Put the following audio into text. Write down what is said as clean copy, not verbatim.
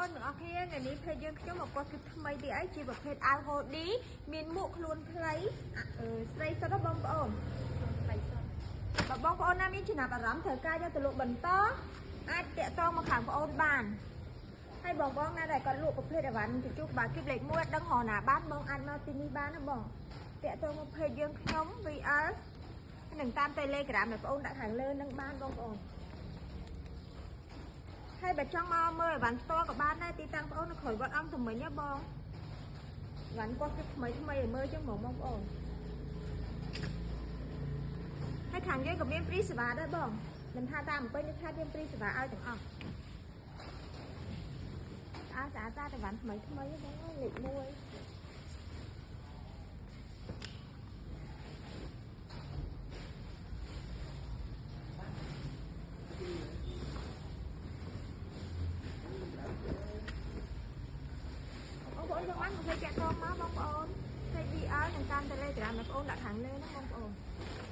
នទាំងអស់គ្នាថ្ងៃនេះpage យើងខ្ញុំមកគាត់គឺថ្មីទៀតអីជាប្រភេទអាវ hoodie មានមួកខ្លួនខ្លីអឺស្រីសុទ្ធបងប្អូន ខ្លីសុទ្ធ បើបងប្អូនណាមានចំណាប់អារម្មណ៍ត្រូវការយកទៅលក់បន្តអាចតាក់ទងមកខាងបងប្អូនបានហើយបងបងណាដែលគាត់លក់ប្រភេទអីវ៉ាន់ជជុះក្បាលគីបលេខ1អត់ដឹងរកណាបានបងអាចមកទីនេះបានណាបងតាក់ទងមក page យើងខ្ញុំ VL និងតាម Telegram ដែលបងប្អូនដាក់ខាងលើនឹងបានបងប្អូនហើយបើចង់មកមើលអីវ៉ាន់ផ្ទាល់ក៏បានដែរទីតាំងបងប្អូននៅក្រោយវត្តអង្គធមិញណាបងអីវ៉ាន់គាត់គឺថ្មីថ្មីឲ្យមើលចឹងហ្មងបងប្អូនហើយខាងយើងក៏មាន free សេវាដែរបងមិនថាតាមអំពេញឬថាយើង free សេវាឲ្យទាំងអស់ស្អាតស្អាតស្អាតអីវ៉ាន់ថ្មីថ្មីបងអើយលេខ1បងប្អូនចង់បានកុំភ្លេចតាក់ទងមកបងប្អូន page VL និងតាម Telegram ដែលបងប្អូនដាក់ខាងលើហ្នឹងបងប្អូន។